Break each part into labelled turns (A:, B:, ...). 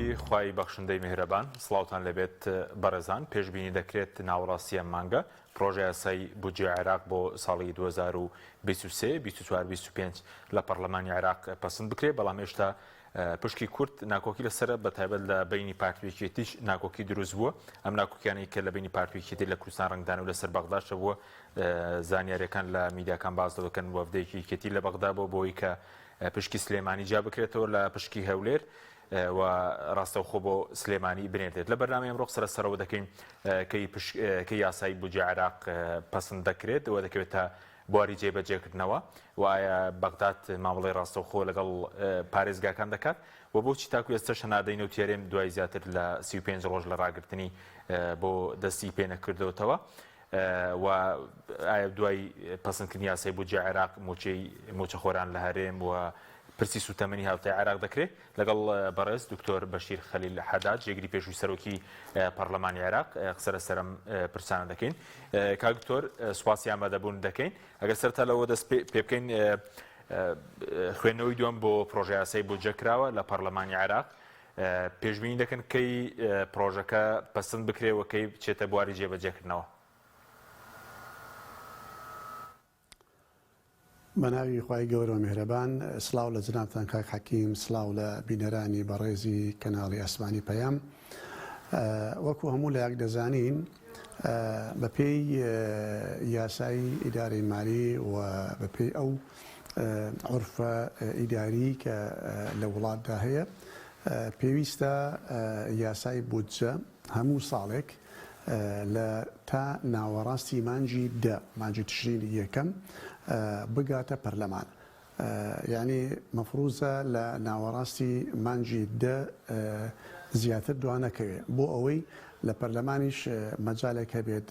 A: ناوی خوای بەخشندەی میهرەبان سڵاوتان لێبێت بەڕێزان پێشبینی دەکرێت ناوەڕاستی ئەم مانگە پڕۆژە یاسای بودجەی عێراق بۆ ساڵی 2023 24 25 لە پەڕلەمانی عێراق پەسند بکرێت بەڵام هێشتا پشکی کورد ناکۆکی لەسەرە بە تایبەت لە بینی پارتی و یەکێتیش ناکۆکی دروست بووە ئەم ناکۆکیانەی کە لە بینی پارتی و یەکێتی لە کوردستان ڕەنگدانەوە لەسەر بەغداش هەبووە زانیاریەکان لە میدیاکان باس دەکەن وەفدێکی یەکێتی لە بەغدا بۆ بۆی کە پشکی سلێمانی جیا بکرێتەوە لە پشکی هەولێر و ڕاستەوخۆ بۆ سلێمانی بنێردرێت. لە بەرنامەی ئەمڕۆ قسە لەسەرەوە دەکەین کەی یاسای بودجەی عێراق پەسند دەکرێت و دەکەوێتە بواری جێبەجێکردنەوە و ئایا بەغداد مامەڵەی ڕاستەوخۆ لەگەڵ پارێزگاکان دەکات و بۆچی تاکو ئێستەش هەناردەی نەوتی هەرێم دوای زیاتر لە 35 ڕۆژ لە ڕاگرتنی بۆ دەستی پێنەکردۆتەوە. و ئایا دوای پەسەندکردنی یاسای بودجەی عێراق مووچەی مووچەخۆران لە هەرێم و پرسی سووتەمەنی هاوتای عێراق دەکرێت؟ لەگەڵ بەڕێز دکتۆر بەشیر خەلیل حەداد جێگری پێشووی سەرۆکی پەرلەمانی عێراق قسە لەسەر ئەم پرسانە دەکەین. کاک دکتۆر سوپاسی ئامادەبوون دەکەین. ئەگەر سەرەتا لەوە دەست پێ بکەین خوێندنەوەی دووەم بۆ پرۆژە یاسای بودجە کراوە لە پەرلەمانی عێراق. پێشبینی دەکەن کەی پڕۆژەکە پەسند بکرێ و کەی بچێتە بواری جێبەجێکردنەوە؟
B: بەناوی خوای گەورەو میهرەبان سڵاو لە جەنابتان کاک حەکیم سڵاو لە بینەرانی بەڕێزی کەناڵی ئاسمانی پەیام وەکو هەموو لایەک دەزانین بەپێی یاسای ئیدارەی مالی و بەپێی ئەو عورفە ئیداری کە لە وڵاتدا هەیە پێویستە یاسای بودجە هەموو ساڵێک لە تا ناوەڕاستی مانگی دە مانگی تشرینی یەکەم بگاتە پەرلەمان یانی مەفروزە لە ناوەڕاستی مانگی دە زیاتر دوانەکەوێ بۆ ئەوەی لە پەرلەمانیش مەجالێک هەبێت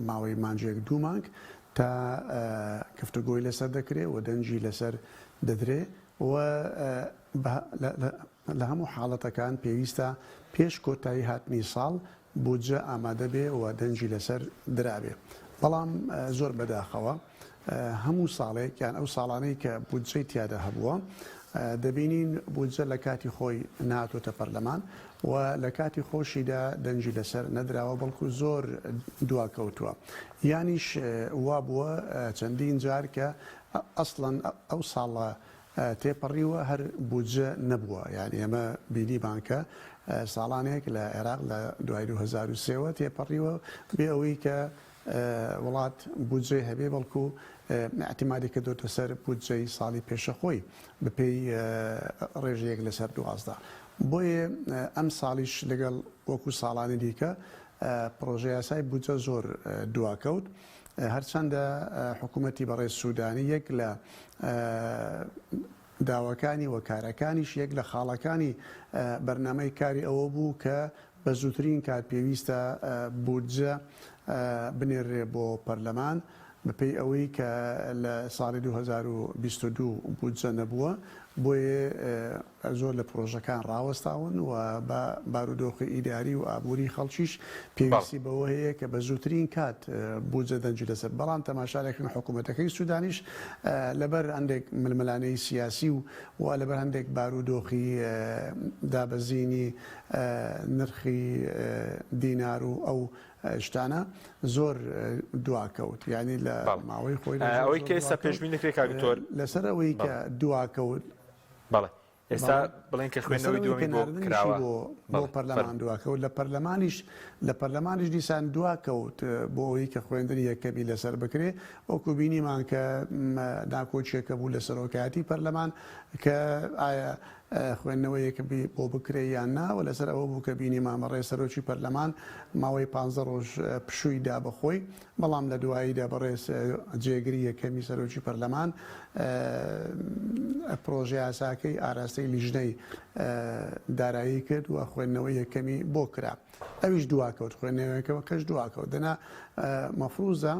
B: ماوەی مانگێک دوو مانگ تا گفتوگۆی لەسەر دەکرێ و دەنگی لەسەر دەدرێ و لە هەموو حاڵەتەکان پێویستە پێش کۆتایی هاتنی ساڵ بودجە ئامادە بێ و دەنگی لەسەر درابێ. بەڵام زۆر بەداخەوە هەموو ساڵێک یان ئەو ساڵانەی کە بودجەی تیادا هەبووە دەبینین بودجە لە کاتی خۆی نەهاتۆتە پەرلەمان و لە کاتی خۆشیدا دەنگی لەسەر نەدراوە بەڵکو زۆر دواکەوتووە یانیش وابووە چەندین جار کە ئەسڵەن ئەو ساڵە تێپەڕیوە هەر بودجە نەبووە یانی ئێمە بینیمان کە ساڵانێک لە عێراق لە دوای 2003 وە تێپەڕیوە بێ ئەوەی کە وڵات بودجەی هەبێ بەڵکو ئیعتیمادی کردۆتە سەر بودجەی ساڵی پێشەخۆی بەپێی ڕێژەیەک لەسەر 12 بۆیە ئەم ساڵیش لەگەڵ وەکو ساڵانی دیکە پڕۆژەیاسای بودجە زۆر دواکەوت هەرچەندە حکوومەتی بەڕێز سوودانی یەک لە داواکانی و کارەکانیش یەک لە خاڵەکانی بەرنامەی کاری ئەوە بوو کە بە زووترین کات پێویستە بودجە بنێررێ بۆ پەرلەمان بەپێی ئەوەی کە لە ساڵی 2022 بودجە نەبووە بۆیە زۆر لە پرۆژەکان ڕاوەستاون و بە بارودۆخی ئیداری و ئابووری خەڵکیش پێویستی بەوە هەیە کە بە زووترین کات بودجە دەنگی لەسەر بەڵام تەماشا دەکەن حکوومەتەکەی سوودانیش لەبەر هەندێک ململانێی سیاسی و و لەبەر هەندێک بارودۆخی دابەزینی نرخی دینار و ئەو شتانە زۆر دواکەوت یانی لە ماوەی خۆی
A: ئەوەی کە ئێستا پێشبینی دەکرێت کاک دکتۆر
B: لەسەر ئەوەی کە دواکەوت
A: بەڵێ ئێستا بڵێن کە خوێندنەوەی دووەمی بۆ کراوە
B: بۆ پەرلەمان دواکەوت لە پەرلەمانیش لە پەرلەمانیش دیسان دواکەوت بۆ ئەوەی کە خوێندنی یەکەمی لەسەر بکرێ وەکو بینیمان کە ناکۆکیەکە بوو لە سەرۆکایەتی پەرلەمان کە ئایا خوێندنەوەی یەکەمی بۆ بکرێ یان نا و لەسەر ئەوە بوو کە بینیمان بەڕێز سەرۆکی پەرلەمان ماوەی پانزە ڕۆژ پشووی دا بە خۆی بەڵام لە دواییدا بەڕێز جێگری یەکەمی سەرۆکی پەرلەمان پڕۆژەیاساکەی ئاراستەی لیژنەی دارایی کرد و خوێندنەوەی یەکەمی بۆ کرا ئەویش دواکەوت خوێندنەوەکەش دواکەوت دەنا مەفروزە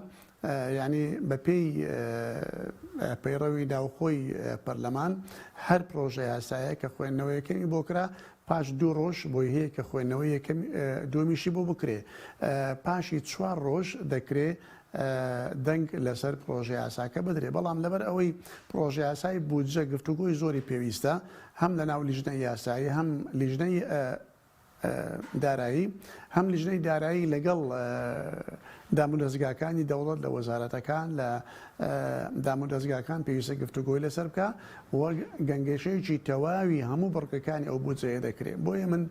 B: یانی بەپێی پەیڕەوی ناوخۆی پەرلەمان هەر پرۆژە یاسایە کە خوێندنەوە یەکەمی بۆ کرا پاش دوو ڕۆژ بۆی هەیە کە خوێندنەوەی یەکەم دووەمیشی بۆ بکرێ پاشی چوار ڕۆژ دەکرێ دەنگ لەسەر پرۆژە یاساکە بدرێ بەڵام لەبەر ئەوەی پرۆژە یاسای بودجە گفتوگۆی زۆری پێویستە هەم لەناو لیژنەی یاسایی هەم لیژنەی. دارایی، هەم لیژنەی دارایی لەگەڵ دامودەزگاکانی دەوڵەت لە وەزارەتەکان لە دامودەزگاکان پێویستە گفتوگۆی لەسەر بکا و گەنگەشەیەکی تەواوی هەموو بڕگەکانی ئەو بودجەیە دەکرێت. بۆیە من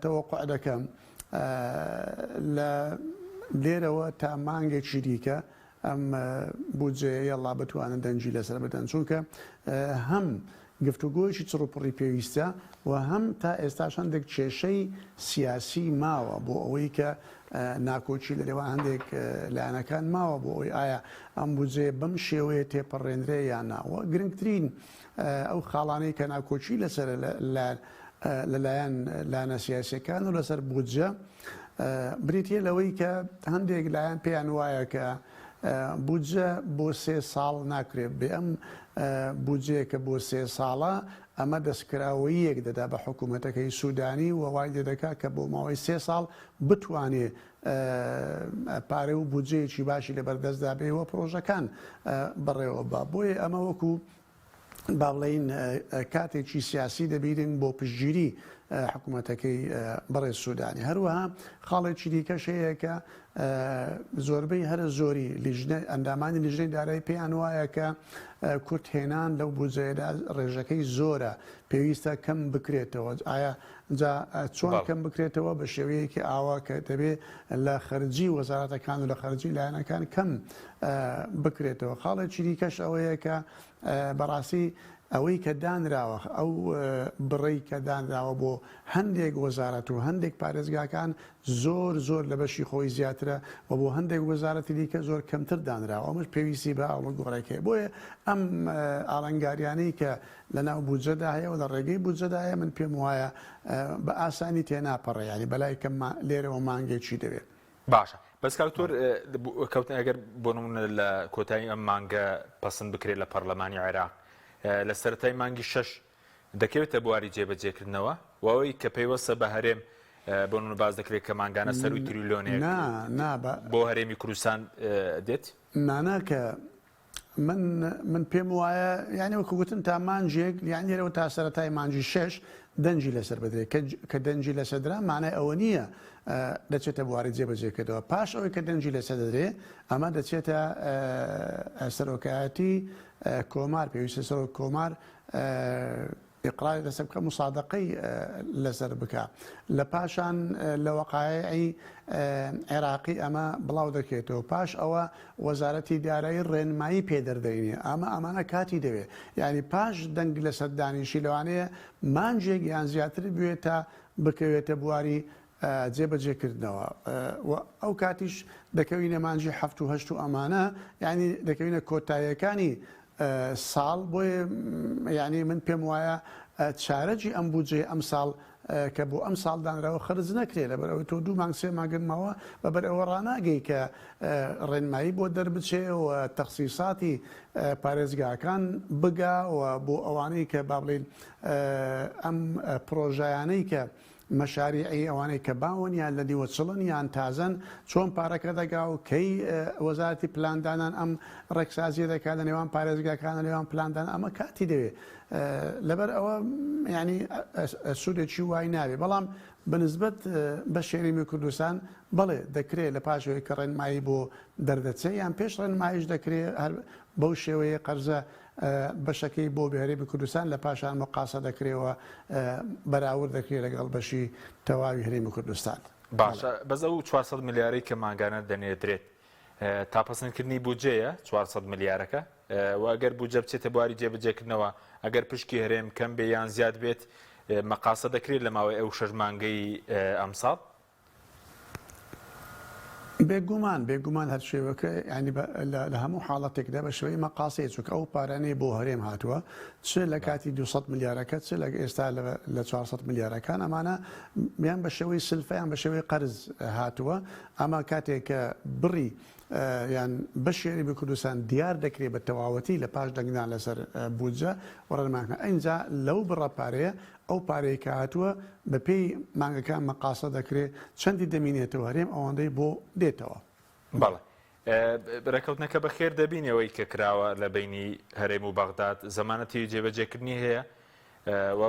B: تەوەقوع دەکەم لە لێرەوە تا مانگێکی دیکە ئەم بودجەیە یەڵا بتوانن دەنگی لەسەر بدەن، چونکە هەم گفتوگۆیەکی چڕوپڕی پێویستە و هەم تا ئێستاش هەندێک کێشەی سیاسی ماوە بۆ ئەوەی کە ناکۆکی لە نێوان هەندێک لایەنەکان ماوە بۆ ئەوەی ئایا ئەم بودجەیە بەم شێوەیە تێپەڕێنرێ یان نا و گرنگترین ئەو خاڵانەی کە ناکۆکی لەسەرە لەلایەن لایەنە سیاسیەکان و لەسەر بودجە بریتیە لەوەی کە هەندێک لایەن پێیان وایە کە بودجە بۆ سێ ساڵ ناکرێت بێ ئەم بودجەیە کە بۆ سێ ساڵە ئەمە دەستکراوەییەک دەدا بە حکوومەتەکەی سوودانی و وای لێ دەکات کە بۆ ماوەی سێ ساڵ بتوانێ پارە و بودجەیەکی باشی لەبەردەستدا بێ و پرۆژەکان بەڕێوە با بۆیە ئەمە وەکو با بڵێین کاتێکی سیاسی دەبینن بۆ پشتگیری حکوومەتەکەی بەڕێز سوودانی. هەروەها خاڵێکی دیکەش هەیە کە زۆربەی هەرە زۆری لیژنە ئەندامانی لیژنەی دارایی پێیان وایە کە کورتهێنان لەو بودجەیەدا ڕێژەکەی زۆرە پێویستە کەم بکرێتەوە. ئایا جا چۆن کەم بکرێتەوە بە شێوەیەکی ئاوا کە دەبێ لە خەرجی وەزارەتەکان و لە خەرجی لایەنەکان کەم بکرێتەوە. خاڵێکی دیکەش ئەوەیە کە بەڕاستی ئەوەی کە دانراوە ئەو بڕەی کە دانراوە بۆ هەندێک وەزارەت و هەندێک پارێزگاکان زۆر زۆر لە بەشی خۆی زیاترە و بۆ هەندێک وەزارەتی دیکە زۆر کەمتر دانراوە ئەمەش پێویستی بە ئاڵوگۆڕێک هەیە بۆیە ئەم ئاڵنگاریانەی کە لە ناو بودجەدا هەیە و لە ڕێگەی بودجەدا هەیە من پێم وایە بە ئاسانی تێناپەڕێ یانی بەلای کەم لێرەوە مانگێکی دەوێت.
A: باشە بەس کاک دکتۆر کەوتن ئەگەر بۆ نمونە لە کۆتایی ئەم مانگە پەسند بکرێت لە پەرلەمانی عێراق لە سەرەتای مانگی شەش دەکەوێتە بواری جێبەجێکردنەوە و ئەوەی کە پەیوەستە بە هەرێم بۆ نمونە باس دەکرێت کە مانگانە سەروی تریلیۆنێک
B: نا نا بە
A: بۆ هەرێمی کوردستان دێت؟
B: نانا کە من من پێم وایە یعنی وەکو گوتم تا مانجێک یان لێرەوە تا سەرەتای مانجی شەش دەنگی لەسەر بدرێت کە دەنگی لەسەر درا مانای ئەوە نییە دەچێتە بواری جێبەجێکردەوە پاش ئەوەی کە دەنگی لەسەر دەدرێ ئەمە دەچێتە سەرۆکایەتی کۆمار پێویستە سەرۆک کۆمار ئیقراری لەسەر بکا موسادەقەی لەسەر بکا لە پاشان لە وەقایعی عێراقی ئەمە بڵاو دەکرێتەوە پاش ئەوە وەزارەتی دارایی ڕێنمایی پێ دەردەینێ ئەمە ئەمانە کاتی دەوێ یعنی پاش دەنگ لەسەر دانیشی لەوانەیە مانجێک یان زیاتر بوێت تا بکەوێتە بواری جێبەجێکردنەوە و ئەو کاتیش دەکەوینە مانگی حەفت و هەشت و ئەمانە یعنی دەکەوینە کۆتاییەکانی ساڵ بۆیە یعنی من پێم وایە چارەجی ئەم بودجەی ئەم ساڵ کە بۆ ئەم ساڵ دانراوە خەرج نەکرێ لەبەر ئەوەی تۆ دوو مانگ سێ مانگت ماوە بەبەر ئەوە ڕاناگەی کە ڕێنمایی بۆ دەربچێ و تەخسیساتی پارێزگاکان بگا و بۆ ئەوانەی کە با بڵێین ئەم پرۆژایانەی کە مەشاریعی ئەوانەی کە باون یان لە نیوەچڵن یان تازەن، چۆن پارەکە دەگا و کەی وەزارەتی پلاندانان ئەم ڕێکسازییە دەکات لە نێوان پارێزگاکان لە نێوان پلاندان ئەمە کاتی دەوێ لەبەر ئەوە یانی سوودێکی وای نابێ بەڵام بە نسبەت بە شێریمی کوردستان بەڵێ دەکرێ لە پاش ئەوەی کە ڕێنمایی بۆ دەردەچێ یان پێش ڕێنماییش دەکرێ هەر بەو شێوەیە قەرزە بەشەکەی بۆ هەرێمی کوردستان لە پاشان موقاسە دەکرێ و بەراورد دەکرێ لەگەڵ بەشی تەواوی هەرێمی کوردستان.
A: باشە بەس ئەو 400 ملیارەی کە مانگانە دەنێردرێت تا پەسەندکردنی بودجەیە 400 ملیارەکە و ئەگەر بودجە بچێتە بواری جێبەجێکردنەوە ئەگەر پشکی هەرێم کەم بێ یان زیاد بێت مەقاسە دەکرێت لە ماوەی ئەو شەش مانگەی ئەمساڵ؟
B: بێگومان بێگومان هەر شێوەکە ینی لە هەموو حاڵەتێکدا بە شێوەی مەقاسەیە چونکە ئەو پارانەی بۆ هەرێم هاتووە چ لە کاتی 200 ملیارەکە چ لە ئێستا لە 400 ملیارەکان ئەمانە یان بە شێوەی سلفە یان بە شێوەی قەرز هاتووە ئەمە کاتێک کە بڕی یان بەشی هەرێمی کوردستان دیار دەکرێت بە تەواوەتی لە پاش دەنگدان لەسەر بودجە و ڕێنماکە ئینجا لەو بڕە پارەیە ئەو پارەی کە هاتووە بە پێی مانگەکان مەقاسە دەکرێ چەندی دەمینێتەوە هەرێم ئەوەندەی بۆ دێتەوە.
A: بەڵێ رێکەوتنەکە بە خێر دەبینی ئەوەی کە کراوە لە بەینی هەرێم و بەغداد زەمانەتی جێبەجێکردنی هەیە؟ و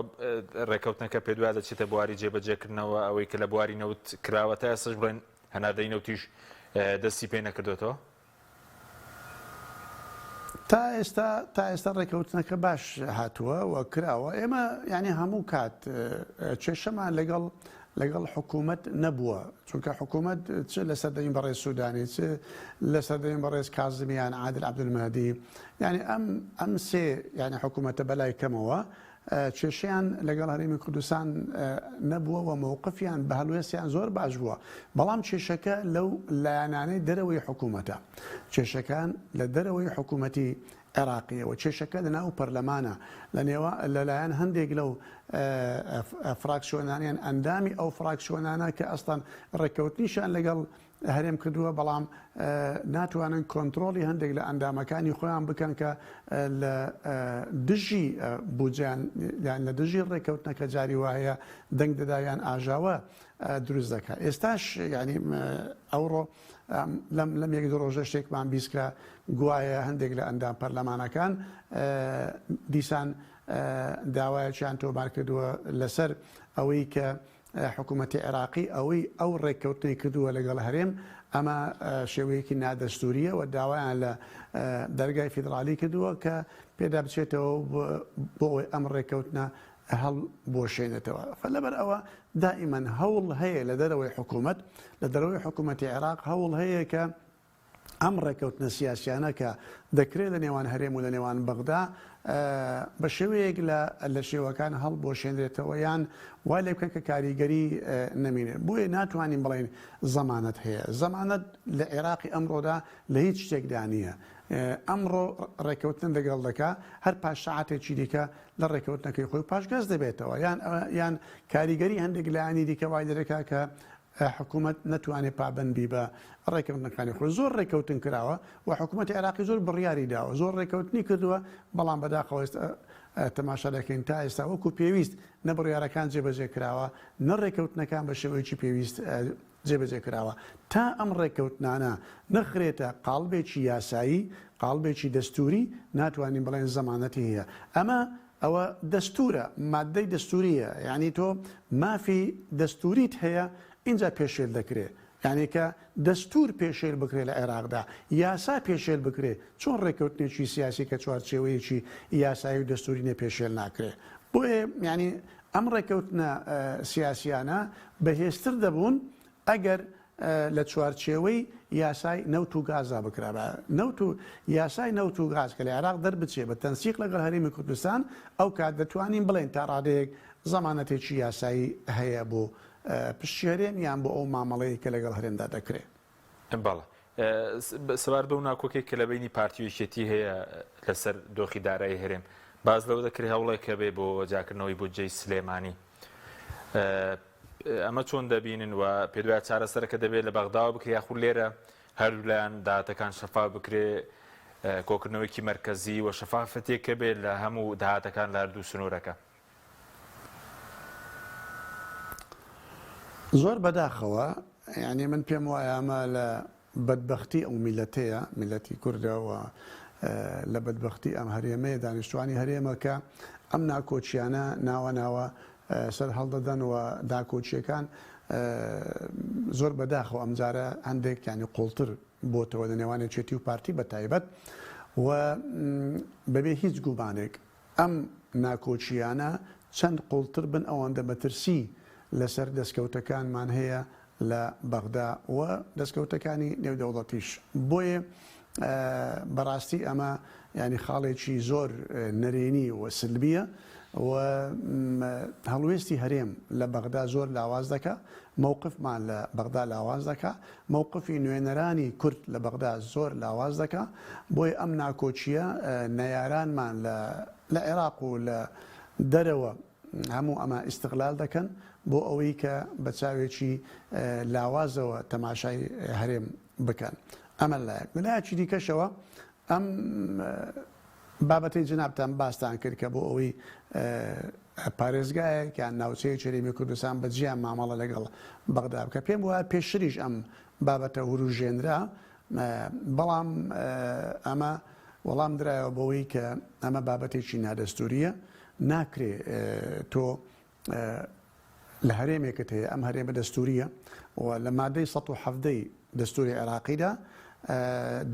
A: ڕێکەوتنەکە پێدوایە دەچێتە بواری جێبەجێکردنەوە ئەوەی کە لە بواری نەوت کراوە تا ئێستاش بڵێن هەناردەی نەوتیش دەستی پێ نەکردوێتەوە؟
B: تا ئێستا تا ئێستا ڕێکەوتنەکە باش هاتووە و کراوە ئێمە یعنی هەموو کات کێشەمان لەگەڵ لەگەڵ حکوومەت نەبووە چونکە حکوومەت چ لە سەردەمی بەڕێز سوودانی چ لە سەردەمی بەڕێز کازمیان عادل عەبدولمەهدی یعنی ئەم ئەم سێ یعنی حکوومەتە بەلای کەمەوە کێشەیان لەگەڵ هەرێمی کوردستان نەبووە و مەوقفیان بە هەڵوێستیان زۆر باش بووە، بەڵام کێشەکە لەو لایەنانەی دەرەوەی حکوومەتە، کێشەکان لە دەرەوەی حکوومەتی عێراقییە و کێشەکە لە ناو پەرلەمانە لە نێوان لەلایەن هەندێک لەو فراکسیۆنانە یان ئەندامی ئەو فراکسیۆنانە کە ئەسڵەن ڕێککەوتنیشیان لەگەڵ هەرێم کردووە، بەڵام ناتوانن کۆنترۆڵی هەندێک لە ئەندامەکانی خۆیان بکەن کە لە دژی بودجەیان یان لە دژی ڕێککەوتنەکە جاری وا هەیە دەنگ دەدا یان ئاژاوە دروست دەکات. ئێستاش یعنی ئەوڕۆ لەم لەم یەک دوو ڕۆژە شتێکمان بیست کە گوایە هەندێک لە ئەندام پەرلەمانەکان دیسان داوایەکیان تۆمار کردووە لەسەر ئەوەی کە حکومەتی عێراقی ئەوەی ئەو ڕێککەوتنەی کردووە لەگەڵ هەرێم ئەمە شێوەیەکی نادەستوریە و داوایان لە دەرگای فیدرالی کردووە کە پێدا بچێتەوە بۆ ئەوەی ئەم ڕێککەوتنە هەڵبوەشێنێتەوە. لەبەر ئەوە دائیمەن هەوڵ هەیە لە دەرەوەی حکومەت لە دەرەوەی حکومەتی عێراق هەوڵ هەیە کە ئەم ڕێکەوتنە سیاسیانە کە دەکرێت لە نێوان هەرێم و لە نێوان بەغدا بە شێوەیەک لە لە شێوەکان هەڵبوەشێنرێتەوە یان وای لێ بکەن کە کاریگەری نەمینێت. بۆیە ناتوانین بڵێین زەمانەت هەیە. زەمانەت لە عێراقی ئەمڕۆدا لە هیچ شتێکدا نییە. ئەمڕۆ ڕێکەوتن لەگەڵ دەکا هەر پاش سەعاتێکی دیکە لە ڕێکەوتنەکەی خۆی پاشگەز دەبێتەوە یان یان کاریگەری هەندێک لایەنی دیکە وای لێ دەکا کە حکومەت نەتوانێت پابەند بی بە ڕێکەوتنەکانی خۆی. زۆر ڕێکەوتن کراوە و حکومەتی عێراقی زۆر بڕیاری داوە، زۆر ڕێکەوتنی کردووە، بەڵام بەداخەوە ئێستا تەماشا دەکەین تا ئێستا وەکو پێویست نە بڕیارەکان جێبەجێ کراوە، نە ڕێکەوتنەکان بە شێوەیەکی پێویست جێبەجێ کراوە. تا ئەم ڕێکەوتنانە نەخرێتە قاڵبێکی یاسایی، قاڵبێکی دەستووری، ناتوانین بڵێین زەمانەتی هەیە. ئەمە ئەوە دەستورە، ماددەی دەستورییە، یانی تۆ مافی دەستوریت هەیە ئینجا پێشێل دەکرێ، یانی کە دەستور پێشێل بکرێ لە عێراقدا، یاسا پێشێل بکرێ، چۆن ڕێککەوتنێکی سیاسی کە چوارچێوەیەکی یاسایی و دەستوری نیە پێشێل ناکرێ؟ بۆیە یانی ئەم ڕێککەوتنە سیاسیانە بەهێزتر دەبوون ئەگەر لە چوارچێوەی یاسای نەوت و گازدا بکرابایە. نەوت و یاسای نەوت و گاز کە لە عێراق دەربچێ بە تەنسیق لەگەڵ هەرێمی کوردستان، ئەو کات دەتوانین بڵێین تا ڕادەیەک زەمانەتێکی یاسایی هەیە بۆ پشتی هەرێم یان بۆ ئەو مامەڵەیەی کە لەگەڵ هەرێمدا دەکرێ.
A: بەڵێ. سەبارەت بەو ناکۆکیەی کە لە بەینی پارتی و یەکێتی هەیە لەسەر دۆخی دارایی هەرێم، باس لەوە دەکرێت هەوڵێک هەبێ بۆ جیاکردنەوەی بودجەی سلێمانی. ئەمە چۆن دەبینن و پێدوایە چارەسەرەکە دەبێت لە بەغداوە بکرێ یاخود لێرە هەردوولایان داهاتەکان شەفاف بکرێ کۆکردنەوەیکی مەرکەزی و شەفافەتێک هەبێت لە هەموو داهاتەکان لە هەردوو سنوورەکە؟
B: زۆر بەداخەوە یانی من پێم وایە ئەمە لە بەدبەختی ئەو میللەتەیە، میللەتی کوردە و لە بەدبەختی ئەم هەرێمەیە، دانیشتوانی هەرێمە کە ئەم ناکۆکیانە ناوە ناوە سەر هەڵدەدەن و داکۆکییەکان زۆر بەداخەوە ئەمجارە هەندێک یانی قوڵتر بۆتەوە لە نێوان یەکێتی و پارتی بە تایبەت و بەبێ هیچ گومانێک ئەم ناکۆکییانە چەند قوڵتر بن ئەوەندە مەترسی لەسەر دەستکەوتەکانمان هەیە لە بەغدا و دەستکەوتەکانی نێودەوڵەتیش. بۆیە بەڕاستی ئەمە یانی خاڵێکی زۆر نەرێنی و سلبیە و هەڵوێستی هەرێم لە بەغدا زۆر لاواز دەکا، مەوقفمان لە بەغدا لاواز دەکا، مەوقفی نوێنەرانی کورد لە بەغدا زۆر لاواز دەکا، بۆیە ئەم ناکۆکییە نەیارانمان لە لە عێراق و لە دەرەوە هەموو ئەمە ئیستغلال دەکەن بۆ ئەوەی کە بە چاوێکی لاوازەوە تەماشای هەرێم بکەن. ئەمە لایەک. لە لایەکی دیکەشەوە ئەم بابەتەی جەنابتان باستان کرد کە بۆ ئەوەی پارێزگایەک یان ناوچەیەکی هەرێمی کوردستان بە جیا مامەڵە لەگەڵ بەغدا بکە پێم وایە پێشتریش ئەم بابەتە وروژێنرا بەڵام ئەمە وەڵام درایەوە بەوەی کە ئەمە بابەتێکی نادەستوریە. ناکرێ تۆ لە هەرێمێکت هەیە، ئەم هەرێمە دەستوورییە و لە مادەی 117 ی دەستووری عێراقیدا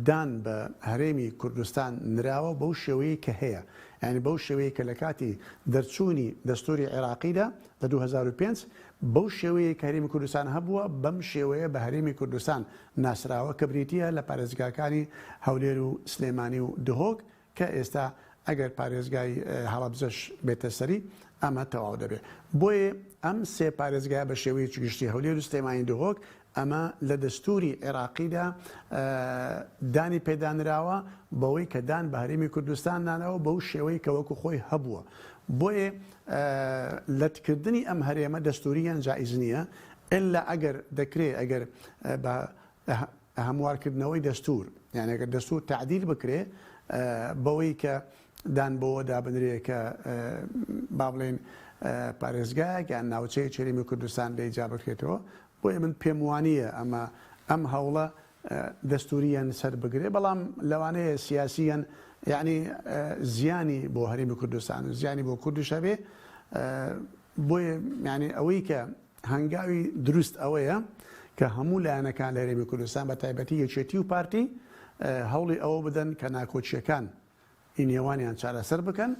B: دان بە هەرێمی کوردستان نراوە بەو شێوەیەی کە هەیە، یانی بەو شێوەیەی کە لە کاتی دەرچوونی دەستووری عێراقیدا لە 2005 بەو شێوەیەی کە هەرێمی کوردستان هەبووە بەم شێوەیە بە هەرێمی کوردستان ناسراوە کە بریتییە لە پارێزگاکانی هەولێر و سلێمانی و دهۆک کە ئێستا ئەگەر پارێزگای هەڵەبجەش بێتە سەری ئەمە تەواو دەبێت. بۆیە ئەم سێ پارێزگایە بە شێوەیەکی گشتی هەولێر و سلێمانی دهۆک ئەمە لە دەستوری عێراقیدا دانی پێدانراوە بەوەی کە دان بە هەرێمی کوردستان نانەوە بەو شێوەی کە وەکو خۆی هەبووە. بۆیە لەتکردنی ئەم هەرێمە دەستوریان جائیز نییە ئللا ئەگەر دەکرێ ئەگەر بە هەموارکردنەوەی دەستوور، یانی ئەگەر دەستوور تەعدیل بکرێ بەوەی کە دان بەوە دابنرێ کە با بڵێین پارێزگایەک یان ناوچەیەکی هەرێمی کوردستان لێی جیا بکرێتەوە، بۆیە من پێم وانییە ئەمە ئەم هەوڵە دەستوورییەن سەر بگرێ، بەڵام لەوانەیە سیاسییەن یانی زیانی بۆ هەرێمی کوردستان و زیانی بۆ کوردیش هەبێ، بۆیە یانی ئەوەی کە هەنگاوی دروست ئەوەیە کە هەموو لایەنەکان لە هەرێمی کوردستان بە تایبەتی یەکێتی و پارتی هەوڵی ئەوە بدەن کە ناکۆکییەکان ی نێوانیان چارەسەر بکەن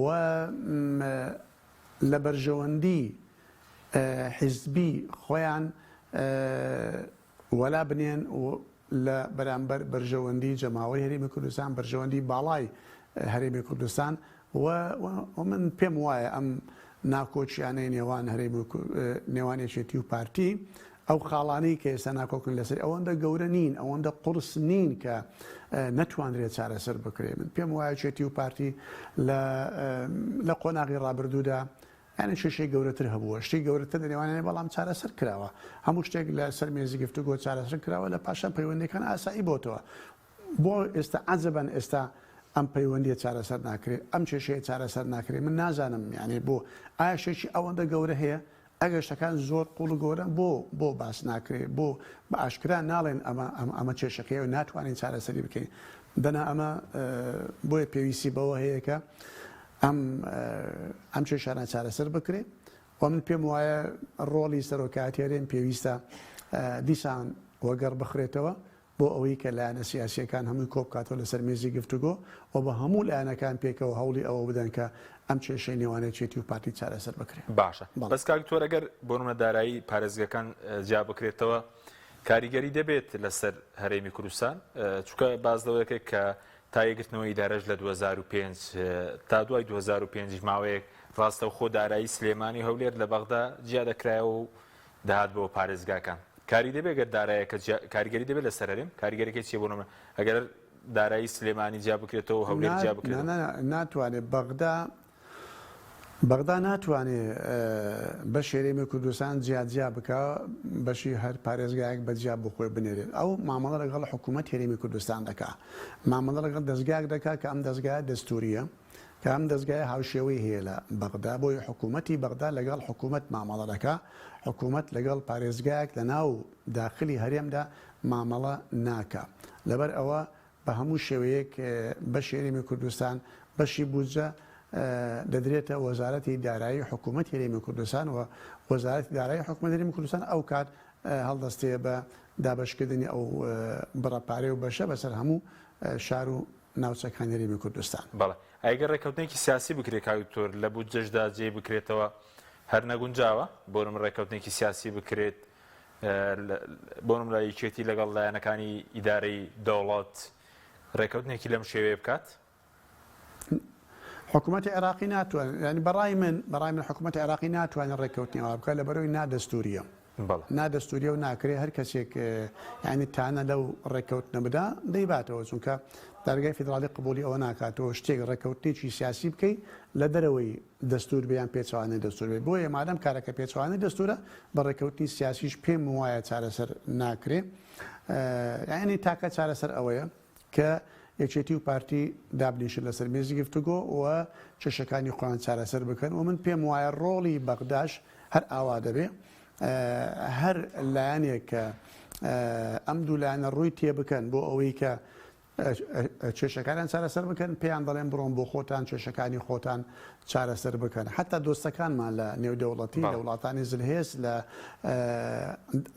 B: و لە بەرژەوەندی حیزبی خۆیان وەلا بنێن و لە بەرامبەر بەرژەوەندی جەماوەری هەرێمی کوردستان، بەرژەوەندی باڵای هەرێمی کوردستان و من پێم وایە ئەم ناکۆکیانەی نێوان هەرێم و نێوان یەکێتی و پارتی ئەو خاڵانەی کە ئێستا ناکۆکن لەسەر ئەوەندە گەورە نین، ئەوەندە قورس نین کە نەتوانرێت چارەسەر بکرێت. من پێم وایە یەکێتی و پارتی لە لە قۆناغی ڕابردوودا یانی کێشەی گەورەتر هەبووە، شتی گەورەتر لە نێوانیان بەڵام چارەسەر کراوە. هەموو شتێک لە سەر مێزی گفتوگۆ چارەسەر کراوە، لە پاشان پەیوەندییەکان ئاسایی بۆتەوە. بۆ ئێستا عەجەبەن ئێستا ئەم پەیوەندییە چارەسەر ناکرێ، ئەم کێشەیە چارەسەر ناکرێ، من نازانم یانی بۆ؟ ئایا شتێکی ئەوەندە گەورە هەیە؟ ئەگەر شتەکان زۆر قوڵ و گەورەن بۆ بۆ باس ناکرێ؟ بۆ بە ئاشکرا ناڵێن ئەمە ئەمە کێشەکەیە و ناتوانین چارەسەری بکەین؟ دەنا ئەمە بۆیە پێویستی بەوە هەیە کە ئەم ئەم کێشانە چارەسەر بکرێ و من پێم وایە ڕۆڵی سەرۆکایەتی هەرێم پێویستە دیسان وەگەڕ بخرێتەوە بۆ ئەوەی کە لایەنە سیاسییەکان هەمووی کۆبکاتەوە لەسەر مێزی گفتوگۆ و بە هەموو لایەنەکان پێکەوە هەوڵی ئەوە بدەن کە ئەم کێشەی نێوان یەکێتی و پارتی چارەسەر بکرێ.
A: باشە بەس کاک دکتۆر ئەگەر بۆ نمونە دارایی پارێزگەکان جیا بکرێتەوە کاریگەری دەبێت لەسەر هەرێمی کوردستان چونکە باس لەوە دەکرێت کە تا یەکگرتنەوەی ئیدارەش لە 2005 تا دوای 2005 ماوەیەک ڕاستەوخۆ دارایی سلێمانی و هەولێر لە بەغدا جیا دەکرایەوە و دەهات بۆ پارێزگاکان کاری دەبێت گەر دارایەکە کاریگەری دەبێت لەسەر هەرێم کاریگەریەکەی چیە بۆ نمونە ئەگەر دارایی سلێمانی جیا بکرێتەوە و هەولێر جیا بکرێتەوە؟
B: ناتوانێت بەغدا بەغدا ناتوانێ بەشی هەرێمی کوردستان جیا جیا بکا بەشی هەر پارێزگایەک بە جیا بۆ خۆی بنێرێت ئەو مامەڵە لەگەڵ حکوومەت هەرێمی کوردستان دەکا مامەڵە لەگەڵ دەزگایەک دەکا کە ئەم دەزگایە دەستووریە کە ئەم دەزگایە هاوشێوەی هەیە لە بەغدا بۆیە حکوومەتی بەغدا لەگەڵ حکوومەت مامەڵە دەکا حکوومەت لەگەڵ پارێزگایەک لە ناو داخلی هەرێمدا مامەڵە ناکا لەبەر ئەوە بە هەموو شێوەیەک بەشی هەرێمی کوردستان، بەشی بودجە دەدرێتە وەزارەتی دارایی حکوومەتی هەرێمی کوردستان و وەزارەتی دارایی حکوومەتی هەرێمی کوردستان ئەو کات هەڵدەستێ بە دابەشکردنی ئەو بڕە پارەی و بەشە بەسەر هەموو شار و ناوچەکانی هەرێمی کوردستان.
A: بەڵێ ئەگەر ڕێککەوتنێکی سیاسی بکرێت کاک دکتۆر لە بودجەشدا جێی بکرێتەوە هەر نەگونجاوە بۆ نمونە ڕێککەوتنێکی سیاسی بکرێت بۆ نمونە یەکێتی لەگەڵ لایەنەکانی ئیدارەی دەوڵەت ڕێکەوتنێکی لەم شێوەیە بکات؟
B: حکوومەتی عێراقی ناتوانێت ینی بەڕای من بەڕای من حکوومەتی عێراقی ناتوانێت ڕێککەوتنی وا بکات لەبەرەوەی نادەستوریە نادەستوریە و ناکرێ هەر کەسێک ینی تانە لەو ڕێککەوتنە بدا دەیباتەوە چونکە دادگای فیدراڵی قبولی ئەوە ناکاتەوە شتێک ڕێککەوتنێکی سیاسی بکەی لە دەرەوەی دەستوور بێ یان پێچەوانەی دەستوور بێ، بۆیە مادام کارەکە پێچەوانەی دەستوورە بە ڕێککەوتنی سیاسیش پێم وایە چارەسەر ناکرێ. یانی تاکە چارەسەر ئەوەیە کە یەکێتی و پارتی دابنیشن لەسەر مێزی گفتوگۆ و کێشەکانی خۆیان چارەسەر بکەن و من پێم وایە ڕۆڵی بەغداش هەر ئاوا دەبێ هەر لایەنێک کە ئەم دوو لایەنە ڕووی تێبکەن بۆ ئەوەی کە. کێشەکانیان چارەسەر بکەن، پێیان دەڵێن بڕۆن بۆ خۆتان کێشەکانی خۆتان چارەسەر بکەن. حەتا دۆستەکانمان لە نێودەوڵەتی، لە وڵاتانی زلهێز، لە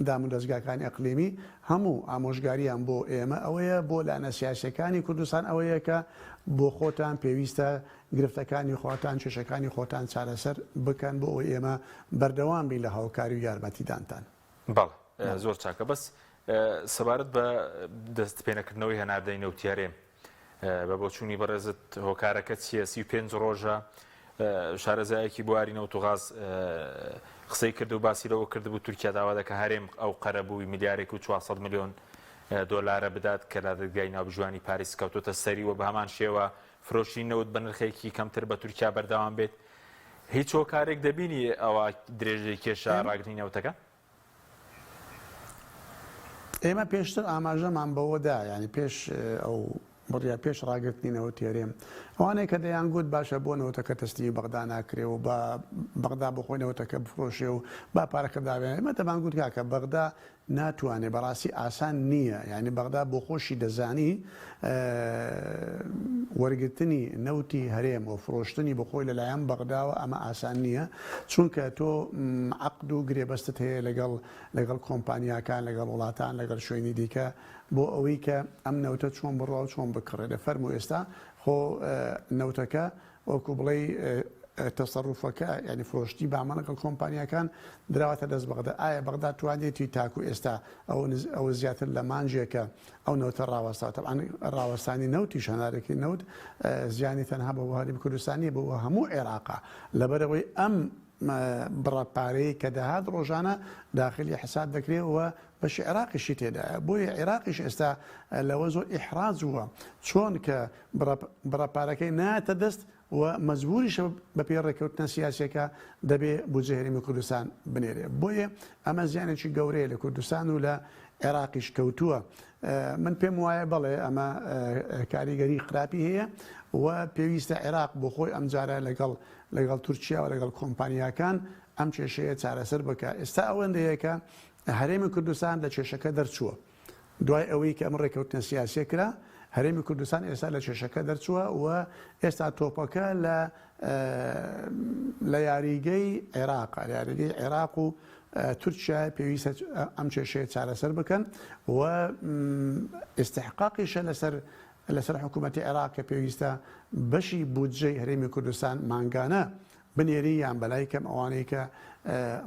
B: دامودەزگاکانی ئەقلیمی هەموو ئامۆژگارییان بۆ ئێمە ئەوەیە، بۆ لایەنە سیاسییەکانی کوردستان ئەوەیە کە بۆ خۆتان پێویستە گرفتەکانی خۆتان، کێشەکانی خۆتان چارەسەر بکەن بۆ ئەوەی ئێمە بەردەوام بین لە هاوکاری و یارمەتیدانتان.
A: بەڵێ زۆر چاکە بەس سەبارەت بە دەست پێنەکردنەوەی هەناردەی نەوتی هەرێم بە بۆچوونی بەڕێزت هۆکارەکە چییە 35 ڕۆژە شارەزایەکی بواری نەوت و غاز قسەی کرد و باسی لەوە کردبوو تورکیا داوا دەکە هەرێم ئەو قەرەبووی ملیارێک و 400 میلیۆن دۆلارە بدات کە لە دەرگای ناوبژوانی پاریس کەوتۆتە سەری و بە هەمان شێوە فرۆشی نەوت بە نرخێکی کەمتر بە تورکیا بەردەوام بێت هیچ هۆکارێک دەبینی ئەوە درێژەی کێشا ڕاگرتنی نەوتەکە؟
B: ئێمە پێشتر ئاماژەمان بەوە دا یانی پێش ئەو بڕیا پێش ڕاگرتنی نەوتی هەرێم ئەوانەی کە دەیان گوت باشە بۆ نەوتەکە تەسلیمی بەغدا ناکرێ و با بەغدا بۆ خۆی نەوتەکە بفرۆشێ و با پارەکە دابێ ئێمە دەمان گوت کاکە بەغدا ناتوانێ بەڕاستی ئاسان نییە یانی بەغدا بۆخۆشی دەزانی وەرگرتنی نەوتی هەرێم و فرۆشتنی بەخۆی لەلایەن بەغداوە ئەمە ئاسان نییە چونکە تۆ عەقد و گرێبەستت هەیە لەگەڵ لەگەڵ کۆمپانیاکان لەگەڵ وڵاتان لەگەڵ شوێنی دیکە بۆ ئەوەی کە ئەم نەوتە چۆن بڕوا و چۆن بکڕێ دە فەرموو ئێستا خۆ نەوتەکە وەکو بڵێی تەسەروفەکە یانی فرۆشتنی بامە لەگەڵ کۆمپانیاکان دراوەتە دەست بەغدا ئایا بەغدا توانێتی تاکو ئێستا ئەو ئەوە زیاتر لە مانجێکە ئەو نەوتە ڕاوەستا تەبعەن ڕاوەستانی نەوتیش هەنارەکەی نەوت زیانی تەنها بۆ هەرێمی کوردستان نییە بۆ هەموو عێراقە لەبەرئەوەی ئەم بڕە پارەیە کە دەهات ڕۆژانە داخلی حساب دەکرێت و بەشی عێراقیشی تێدایە بۆیە عێراقیش ئێستا لەوە زۆر ئیحراج بووە چۆن کە بڕە پارەکەی نایەتە دەست و مەجبوریشە بەپێی ڕێککەوتنە سیاسیەکە دەبێ بودجەی هەرێمی کوردستان بنێرێ بۆیە ئەمە زیانێکی گەورەیە لە کوردستان و لە عێراقیش کەوتووە من پێم وایە بەڵێ ئەمە کاریگەری خراپی هەیە و پێویستە عێراق بۆ خۆی ئەمجارە لەگەڵ لەگەڵ تورکیا و لەگەڵ کۆمپانیاکان ئەم کێشەیە چارەسەر بکە ئێستا ئەوەندەیە کە هەرێمی کوردستان لە کێشەکە دەرچووە. دوای ئەوەی کە ئەم ڕێککەوتنە سیاسیە کرا، هەرێمی کوردستان ئێستا لە کێشەکە دەرچووە و ئێستا تۆپەکە لە لە یاریگەی عێراق، لە یاریگەی عێراق و تورکیا پێویستە ئەم کێشەیە چارەسەر بکەن و ئیستحقاقیشە لەسەر لەسەر حکوومەتی عێراق کە پێویستە بەشی بودجەی هەرێمی کوردستان مانگانە بنێری یان بەلای کەم ئەوانەی کە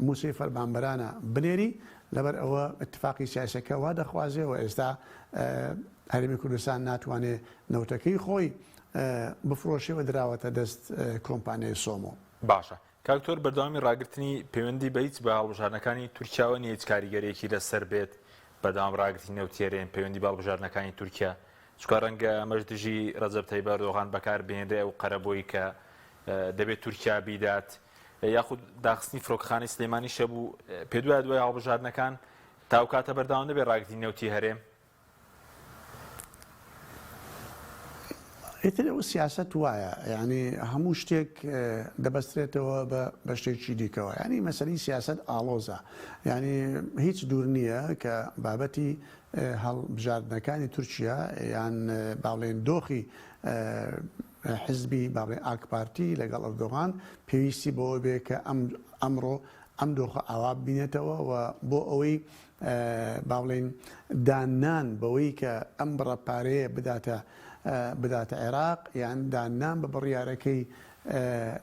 B: موچەی فەرمانبەرانە بنێری، لەبەر ئەوە ئیتفاقی سیاسیەکە وا دەخوازێ و ئێستا هەرێمی کوردستان ناتوانێ نەوتەکەی خۆی بفرۆشێ و دراوەتە دەست کۆمپانیای سۆمۆ.
A: باشە کاک دکتۆر بەردەوامی ڕاگرتنی پەیوەندی بە هیچ بە هەڵبژاردنەکانی تورکیاوە نیە هیچ کاریگەریەکی لەسەر بێت بەردەوام ڕاگرتنی نەوتی هەرێم پەیوەندی بە هەڵبژاردنەکانی تورکیا چونکە ڕەنگە ئەمەش دژی ڕەجەب تەیب ئەردۆغان بەکار بهێنرێ ئەو قەرەبووی کە دەبێت تورکیا بیدات یاخود داخستنی فرۆکخانەی سلێمانی شەبوو پێ دوای دوای هەڵبژاردنەکان تاو کاتە بەردەوام دەبێت ڕاگرتنی نەوتی هەرێم
B: ئیتر ئەو سیاسەت وایە یعنی هەموو شتێک دەبەسترێتەوە بە بە شتێکی دیکەوە یعنی مەسەلی سیاسەت ئاڵۆزە یعنی هیچ دوور نییە کە بابەتی هەڵبژاردنەکانی تورکیا یان با بڵێین دۆخی حزبی با بڵێین ئاکپارتی لەگەڵ ئەردۆغان پێویستی بەوە بێ کە ئەم ئەمڕۆ ئەم دۆخە ئاوا ببینێتەوە و بۆ ئەوەی با بڵێین داننان بەوەی کە ئەم بڕە پارەیە بداتە بداتە عێراق یان داننان بە بڕیارەکەی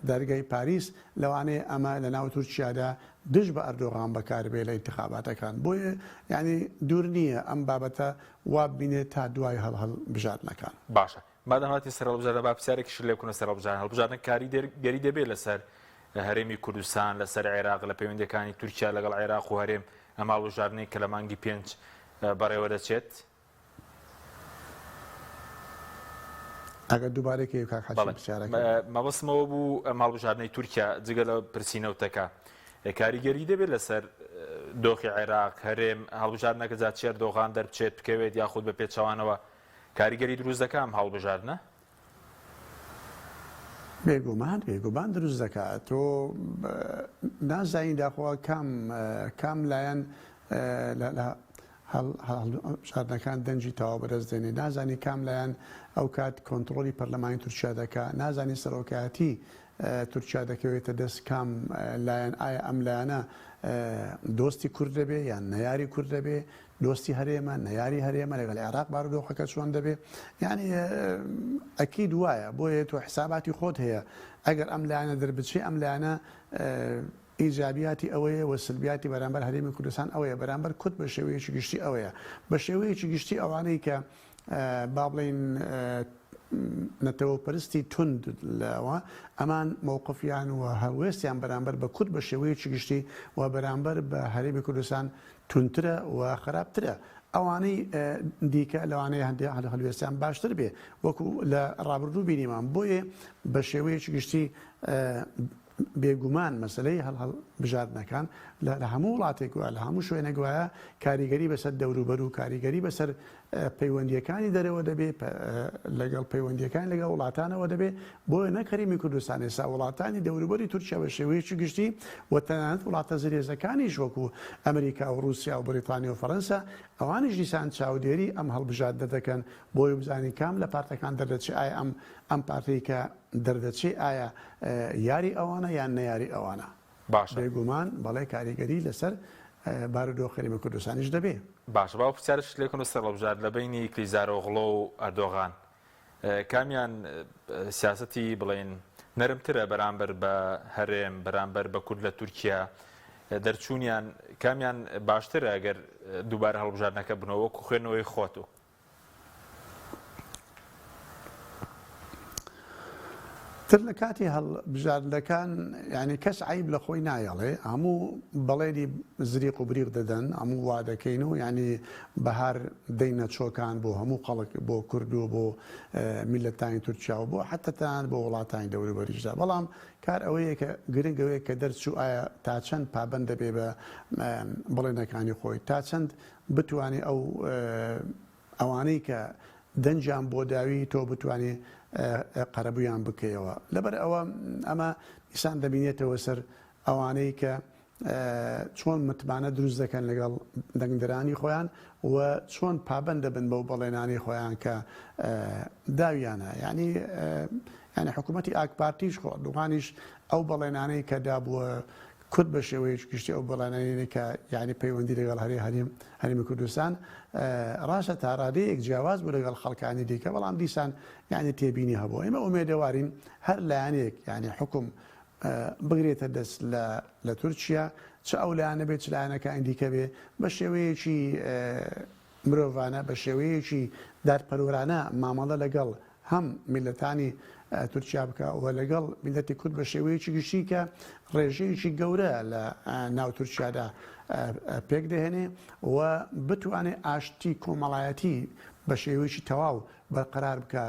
B: دادگای پاریس لەوانەیە ئەمە لە ناو تورکیادا دژ بە ئەردۆغان بەکاربێ لە ئینتخاباتەکان بۆیە یانی دوور نییە ئەم بابەتە وا ببینێت تا دوای هەڵبژاردنەکان.
A: باشە مادام هاتین سەر هەڵبژاردن با پرسیارێکیشت لێ بکەم لەسەر هەڵبژاردن هەڵبژاردن کاریگەری دەبێت لەسەر هەرێمی کوردستان لەسەر عێراق لە پەیوەندیەکانی تورکیا لەگەڵ عێراق و هەرێم ئەم هەڵبژاردنەی کە لە مانگی پێنج بەڕێوە دەچێت؟
B: ئەگەر دووبارەی کەی کاک حەکیم پرسیارەکە.
A: مەبەستم ئەوە بوو ئەم هەڵبژاردنەی تورکیا جگە لە پرسی نەوتەکە کاریگەری دەبێت لەسەر دۆخی عێراق هەرێم هەڵبژاردنەکە جا چی ئەردۆغان دەربچێت بکەوێت یاخود بە پێچەوانەوە کاریگەری دروست دەکا ئەم هەڵبژاردنە؟
B: بێگومان بێگومان دروست دەکات تۆ نازانی داخوا کام کام لایەن لە. هەڵبژاردنەکان دەنگی تەواو بەدەست دێنێ، نازانی کام لایەن ئەو کات کۆنتڕۆڵی پەرلەمانی تورکیا دەکا، نازانی سەرۆکایەتی تورکیا دەکەوێتە دەست کام لایەن، ئایا ئەم لایەنە دۆستی کورد دەبێ یان نەیاری کورد دەبێ، دۆستی هەرێمە، نەیاری هەرێمە، لەگەڵ عێراق بارودۆخەکە چۆن دەبێ، یانی ئەکید وایە، بۆیە تۆ حساباتی خۆت هەیە، ئەگەر ئەم لایەنە دەربچێ ئەم لایەنە ئیجابیاتی ئەوەیە و سلبیاتی بەرامبەر هەرێمی کوردستان ئەوەیە، بەرامبەر کورد بە شێوەیەکی گشتی ئەوەیە. بە شێوەیەکی گشتی ئەوانەی کە با بڵێین نەتەوەپەرستی توند لەوە ئەمان مەوقفیان و هەڵوێستیان بەرامبەر بە کورد بە شێوەیەکی گشتی و بەرامبەر بە هەرێمی کوردستان توندترە و خراپترە. ئەوانەی دیکە لەوانەیە هەندێک هەلوێستیان باشتر بێ وەکو لە ڕابردوو بینیمان. بۆیە بە شێوەیەکی گشتی بێگومان مەسەلەی هەڵبژاردنەکان لە هەموو وڵاتێک وایە، لە هەموو شوێنێک وایە، کاریگەری بەسەر دەوروبەر و کاریگەری بەسەر پەیوەندییەکانی دەرەوە دەبێ، لەگەڵ پەیوەندییەکانی لەگەڵ وڵاتانەوە دەبێ، بۆیە نەک هەرێمی کوردستان ئێستا وڵاتانی دەوروبەری تورکیا بە شێوەیەکی گشتی و تەنانەت وڵاتە زلهێزەکانیش وەکو ئەمریکا و ڕووسیا و بەریتانیا و فەرەنسا ئەوانیش دیسان چاودێری ئەم هەڵبژاردنە دەکەن بۆی بزانین کام لە پارتەکان دەردەچێ ئایا ئەم ئەم پارتەی کە دەردەچێ ئایا یاری ئەوانە یان نەیاری ئەوانە؟
A: باشە.
B: بێگومان بەڵێ کاریگەری لەسەر بارودۆخی هەرێمی کوردستانیش دەبێ.
A: باشە با ئەو پرسیارەشت لێ بکەم لەسەر هەڵبژارد لە بەینی کلیزارۆغڵۆ و ئەردۆغان کامیان سیاسەتی بڵێین نەرمترە بەرامبەر بە هەرێم بەرامبەر بە کورد لە تورکیا دەرچوونیان کامیان باشترە ئەگەر دووبارە هەڵبژاردنەکە بنەوە وەکو خوێندنەوەی خۆت و
B: تر لە کاتی هەڵبژاردنەکان یانی کەس عەیب لە خۆی نایەڵێ هەموو بەڵێنی زریق و بریق دەدەن هەموو وا دەکەین و یانی بەهار دەینە چۆکان بۆ هەموو خەڵک بۆ کورد و بۆ میللەتانی تورکیا و بۆ حەتتا تەنانەت بۆ وڵاتانی دەوروبەریشدا بەڵام کار ئەوەیە کە گرنگ ئەوەیە کە دەرچوو ئایا تا چەند پابەند دەبێ بە بەڵێنەکانی خۆی تا چەند بتوانێ ئەو ئەوانەی کە دەنگیان بۆ داوی تۆ بتوانێ قەرەبوویان بکەیەوە لەبەر ئەوە ئەمە دیسان دەبینێتەوە سەر ئەوانەی کە چۆن متمانە دروست دەکەن لەگەڵ دەنگدەرانی خۆیان و چۆن پابند دەبن بەو بەڵێنانی خۆیان کە داویانە یعنی یعنی حکوومەتی ئاک پارتیش خۆ دوغانیش ئەو بەڵێنانەی کە دابووە کورد بە شێوەیەکی گشتی ئەو بەڵێنانەی کە یانی پەیوەندی لەگەڵ هەرێ هەرێم هەرێمی کوردستان ڕاستە تا ڕادەیەک جیاواز بوو لەگەڵ خەڵکانی دیکە بەڵام دیسان یانی تێبینی هەبوو ئێمە ئومێدەوارین هەر لایەنێک یانی حکوم بگرێتە دەست لە لە تورکیا چ ئەو لایەنە بێت چ لایەنەکانی دیکە بێ بە شێوەیەکی مرۆڤانە بە شێوەیەکی دادپەروەرانە مامەڵە لەگەڵ هەم میللەتانی تورکیا بکا و لەگەڵ میللەتی کورد بە شێوەیەکی گشتی کە ڕێژەیەکی گەورە لە ناو تورکیادا پێک دەهێنێ و بتوانێ ئاشتی کۆمەڵایەتی بە شێوەیەکی تەواو بەرقەرار بکا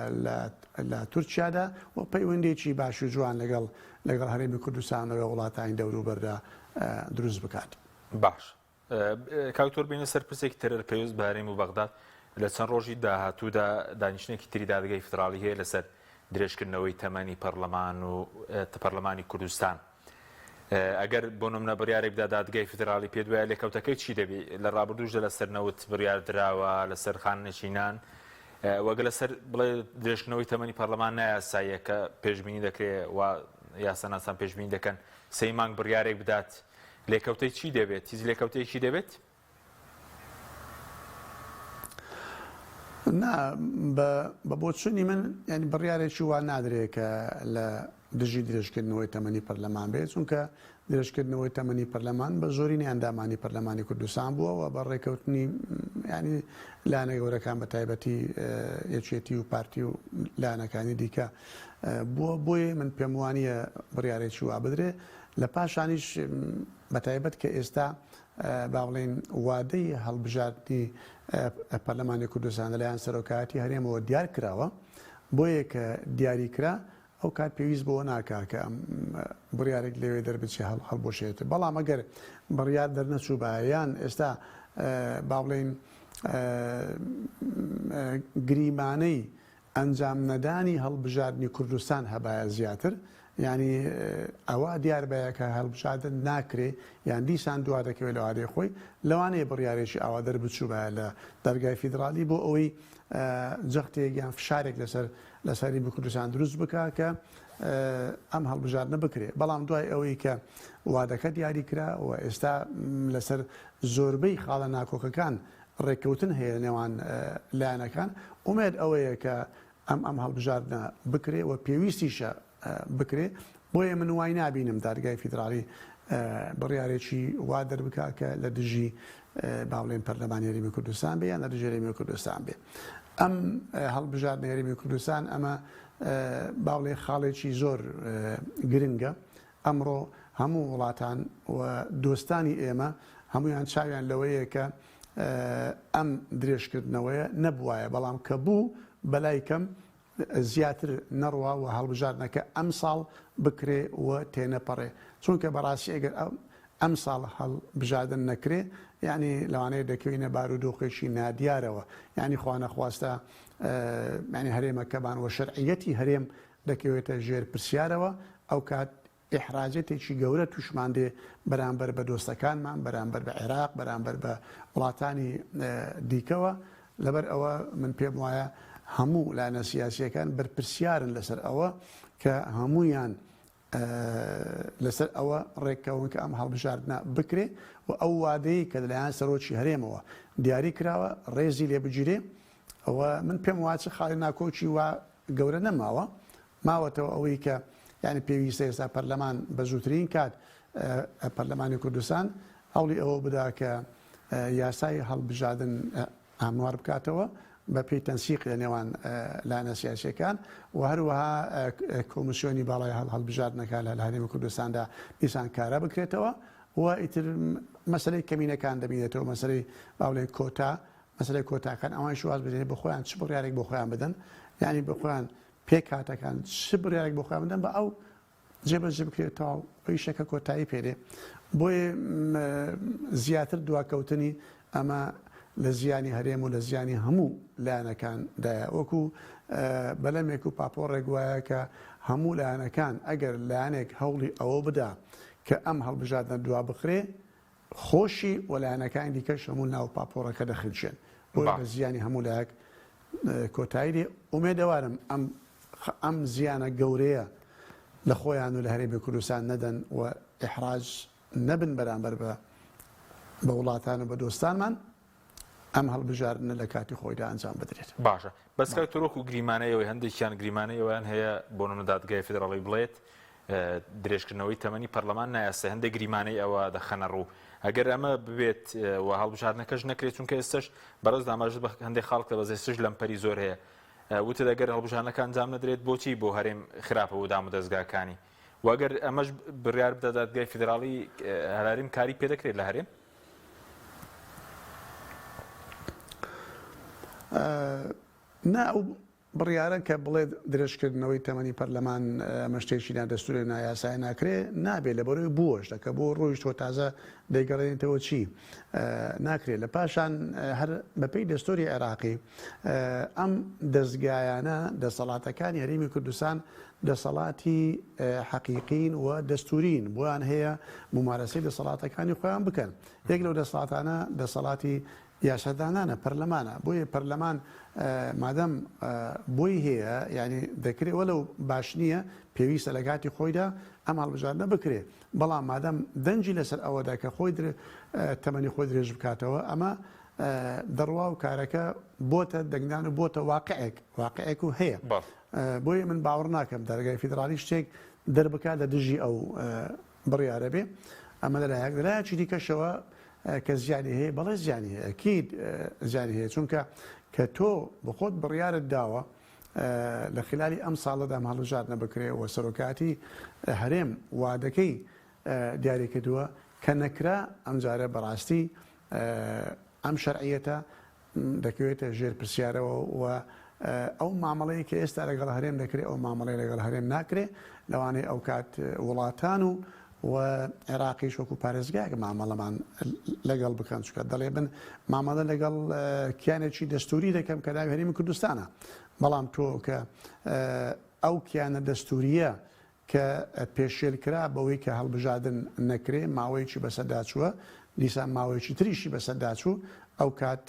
B: لە تورکیادا و پەیوەندیی باش و جوان لەگەڵ لەگەڵ هەرێمی کوردستان لەگەڵ وڵاتانی دەوروبەردا دروست بکات.
A: باش کاک تۆر بینە سەر پرسێکی تر پەیوەست بە هەرێم و بەغداد لە چەند ڕۆژی داهاتوودا دانیشتنێکی تری دادگای فیدراڵی هەیە لەسەر درێژکردنەوەی تەمەنی پەرلەمان و پەرلەمانی کوردستان ئەگەر بۆ نمونە بڕیارێک بدا دادگای فیدراڵی پێ دوایە لێکەوتەکەی چی دەبی لە ڕابردووشدا لەسەر نەوت بڕیار دراوە لەسەر خانەنشینان وەگە لەسەر بڵێ درێژکردنەوەی تەمەنی پەرلەمان نایاساییە کە پێشبینی دەکرێ و یاساناسان پێشبینی دەکەن سێ مانگ بڕیارێک بدات لێکەوتەی چی دەبێت؟ هیچ لێکەوتەیەکی دەبێت؟
B: نا بە بۆچونی من یانی بڕیارێکی وا نادرێ کە لە دژی درێژکردنەوەی تەمەنی پەرلەمان بێت چونکە درێژکردنەوەی تەمەنی پەرلەمان بە زۆرینەی ئەندامانی پەرلەمانی کوردستان بووە و بە ڕێکەوتنی ینی لایەنە گەورەکان بە تایبەتی یەکێتی و پارتی و لایەنەکانی دیکە بووە بۆیە من پێم وانە بڕیارێکی وا بدرێ لە پاشانیش بەتایبەت کە ئێستا با بڵێین وادەی هەڵبژاردنی پەرلەمانی کوردستان لەلایەن سەرۆکایەتی هەرێمەوە دیار کراوە، بۆیە کە دیاری کرا ئەو کات پێویست بەوە ناکا کە ئەم بڕیارێک لەوێ دەربچێ هەڵبوەشێت. بەڵام ئەگەر بڕیار دەرنەچووبایە یان ئێستا با بڵێین گریمانەی ئەنجام نەدانی هەڵبژاردنی کوردستان هەبایە زیاتر. یانی ئەوە دیار بایە کە هەڵبژاردن ناکرێ یان دیسان دوا دەکەوێت لە وادەی خۆی، لەوانەیە بڕیارێکی ئاوا دەربچووبایە لە دادگای فیدراڵی بۆ ئەوەی جەختێک یان فشارێک لەسەر لەسەر هەرێمی کوردستان دروست بکا کە ئەم هەڵبژاردنە بکرێ. بەڵام دوای ئەوەی کە وادەکە دیاری کرا و ئێستا لەسەر زۆربەی خاڵە ناکۆکەکان ڕێککەوتن هەیە لە نێوان لایەنەکان، ئومێد ئەوەیە کە ئەم ئەم هەڵبژاردنە بکرێ و پێویستیشە بکرێ، بۆیە من وای نابینم دادگای فیدراڵی بڕیارێکی وا دەربکا کە لە دژی با بڵێین پەرلەمانی هەرێمی کوردستان بێ یان لە دژی هەرێمی کوردستان بێ. ئەم هەڵبژاردنە هەرێمی کوردستان ئەمە با بڵێ خاڵێکی زۆر گرنگە. ئەمڕۆ هەموو وڵاتان و دۆستانی ئێمە هەمویان چاویان لەوەیە کە ئەم درێژکردنەوەیە نەبوایە، بەڵام کە بوو بەلای کەم زیاتر نەڕوا و هەڵبژاردنەکە ئەمساڵ بکرێ و تێنەپەڕێ، چونکە بەڕاستی ئەگەر ئەمساڵ هەڵبژاردن نەکرێ یانی لەوانەیە دەکەوینە بارودۆخێکی نادیارەوە، یانی خوانەخواستە یانی هەرێمەکەمان و شەرعیەتی هەرێم دەکەوێتە ژێر پرسیارەوە، ئەوکات ئیحراجەتێکی گەورە توشمان دێ بەرامبەر بە دۆستەکانمان، بەرامبەر بە عێراق، بەرامبەر بە وڵاتانی دیکەوە، لەبەر ئەوە من پێم وایە هەموو لایەنە سیاسییەکان بەرپرسیارن لەسەر ئەوە کە هەموویان لەسەر ئەوە ڕێککەون کە ئەم هەڵبژاردنە بکرێ و ئەو وادەی کە لەلایەن سەرۆکی هەرێمەوە دیاری کراوە ڕێزی لێ بگیرێ. ئەوە من پێم وایە چ خاڵی ناکۆکی وا گەورە نەماوە، ماوەتەوە ئەوەی کە یانی پێویستە ئێستا پەرلەمان بە زووترین کات پەرلەمانی کوردستان هەوڵی ئەوە بدا کە یاسای هەڵبژاردن هەموار بکاتەوە بە پێی تەنسیق لە نێوان لایەنە سیاسیەکان و هەروەها کۆمیسیۆنی باڵای هەڵبژاردنەکان لە هەرێمی کوردستاندا دیسان کارا بکرێتەوە و ئیتر مەسەلەی کەمینەکان دەبینێتەوە مەسەلەی با بڵێن کۆتا مەسەلەی کۆتاکان ئەوانیش واز بهێنێ بۆ خۆیان چ بڕیارێک بۆ خۆیان بدەن یعنی بۆ خۆیان پێکهاتەکان چ بڕیارێک بۆ خۆیان بدەن بە ئەو جێبەجێ بکرێت تەواو ئیشەکە کۆتایی پێدێ بۆیە زیاتر دواکەوتنی ئەمە لە زیانی هەرێم و لە زیانی هەموو لایەنەکان دایە وەکو بەلەمێک و پاپۆڕێک وایە کە هەموو لایەنەکان ئەگەر لایەنێک هەوڵی ئەوە بدا کە ئەم هەڵبژاردنە دوا بخرێ خۆشی و لایەنەکانی دیکەش هەموو ناو پاپۆڕەکە دەخنکێن بۆیە بە زیانی هەموو لایەک کۆتایی دێ ئومێدەوارم ئەم ئەم زیانە گەورەیە لە خۆیان و لە هەرێمی کوردستان نەدەن و ئیحراج نەبن بەرامبەر بە بە وڵاتان و بە دۆستانمان ئەم هەڵبژاردنە لە کاتی خۆیدا ئەنجام بدرێت.
A: باشە بەس کاک تۆ وەکو گریمانەی ئەوەی هەندێکیان گریمانەی ئەوەیان هەیە بۆ نمونە دادگای فیدراڵی بڵێت درێژکردنەوەی تەمەنی پەرلەمان نایاسای هەندێک گریمانەی ئەوە دەخەنە ڕوو ئەگەر ئەمە ببێت و هەڵبژاردنەکەش نەکرێت چونکە ئێستش بەڕێز ئاماژەت بە هەندێک خاڵ کە بەس ئێستش لەمپەری زۆر هەیە وتت ئەگەر هەڵبژاردنەکە ئەنجام نەدرێت بۆچی بۆ هەرێم خراپە بۆ دامودەزگاکانی و ئەگەر ئەمەش بڕیار بدە دادگای فیدراڵی هەراریم کاری پێ دەکرێت لە هەرێم؟
B: نا ئەو بڕیارە کە بڵێت درێژکردنەوەی تەمەنی پەرلەمان ئەمە شتێکی نادەستوورە نایاسایە ناکرێ نابێ لەبەرەوەی بووە شتەکە بۆ ڕۆیشتووە تازە دەیگەڕێنێتەوە چی ناکرێت لە پاشان هەر بەپێی دەستوری عێراقی ئەم دەستگایانە دەسەڵاتەکانی هەرێمی کوردستان دەسەڵاتی حەقیقین و دەستورین بۆیان هەیە ممارەسەی دەسەڵاتەکانی خۆیان بکەن یەک لەو دەسەڵاتانە دەسەڵاتی یاسادانانە، پەرلەمانە، بۆیە پەرلەمان مادام بۆی هەیە یانی دەکرێ وەلەو باش نییە پێویستە لە کاتی خۆیدا ئەم هەڵبژاردنە بکرێ بەڵام مادام دەنگی لەسەر ئەوەدا کە خۆی تەمەنی خۆی درێژ بکاتەوە ئەمە دەڕوا و کارەکە بۆتە دەنگدان و بۆتە واقعێک واقعێک و هەیە بۆیە من باوەڕ ناکەم دادگای فیدراڵی شتێک دەربکات لە دژی ئەو بڕیارە بێ ئەمە لەلایەک لەلایەکی دیکەشەوە کە زیانی هەیە بەڵێ زیانی هەیە ئەکید زیانی هەیە چونکە کە تۆ بەخۆت بڕیارت داوە لە خلالی ئەم ساڵەدا ئەم هەڵبژاردنە بکرێ و سەرۆکاتی هەرێم وادەکەی دیاری کردووە کە نەکرا ئەمجارە بەڕاستی ئەم شەرعیەتە دەکەوێتە ژێر پرسیارەوە و ئەو مامەڵەی کە ئێستا لەگەڵ هەرێم دەکرێت ئەو مامەڵەی لەگەڵ هەرێم ناکرێت لەوانەیە ئەو کات وڵاتان و و عێراقیش وەکو پارێزگایەک مامەڵەمان لەگەڵ بکەن چونکە دەڵێ من مامەڵە لەگەڵ کیانێکی دەستوری دەکەم کە ناوی هەرێمی کوردستانە بەڵام تۆ کە ئەو کیانە دەستوریە. کە پێشێل کرا بەوەی کە هەڵبژاردن نەکرێ ماوەیەکی بەسەردا چووە دیسان ماوەیەکی تریشی بەسەردا چوو ئەو کات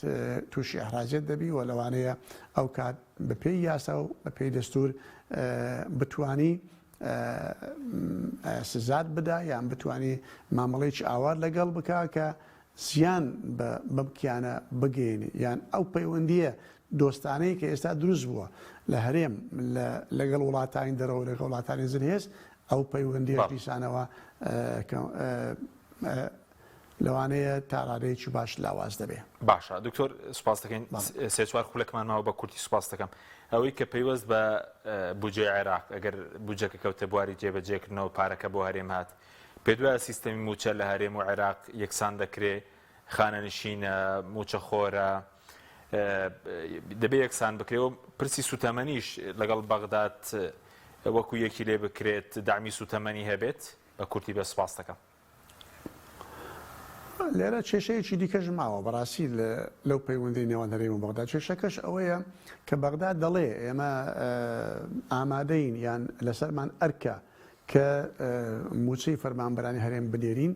B: تووشی ئیحراجیەت دەبی و لەوانەیە ئەو کات بەپێی یاسا و بەپێی دەستور بتانی سزات بدا یان بتانی مامەڵەیەکی ئاوار لەگەڵ بکا کە زیان بە بەم کیانە بگەیەنێ یان ئەو پەیوەندییە دۆستانەی کە ئێستا دروست بووە لە هەرێم لە لەگەڵ وڵاتانی دەرەوە لەگەڵ وڵاتانی زلهێز ئەو پەیوەندییەش دیسانەوە لەوانەیە تا ڕادەیەکی باش لاواز دەبێ.
A: باشە دکتۆر سوپاس دەکەین سێ چوار خولەکمان ماوە بە کورتی سوپاس دەکەم ئەوەی کە پەیوەست بە بودجەی عێراق ئەگەر بودجەکە کەوتە بواری جێبەجێکردنەوە پارەکە بۆ هەرێم هات پێت وایە سیستەمی مووچە لە هەرێم و عێراق یەکسان دەکرێ؟ خانەنشینە، مووچەخۆرە، دەبێ یەکسان بکرێ و پرسی سوتەمەنیش لەگەڵ بەغداد وەکو یەکی لێ بکرێت، دەعمی سوتەمەنی هەبێت؟ بە کورتی بێ سوپاس دەکەم.
B: لێرە کێشەیەکی دیکەش ماوە بەڕاستی لەو پەیوەندی نێوان هەرێم و بەغدا کێشەکەش ئەوەیە کە بەغدا دەڵێ ئێمە ئامادەین یان لەسەرمان ئەرکە کە مووچەی فەرمانبەرانی هەرێم بنێرین،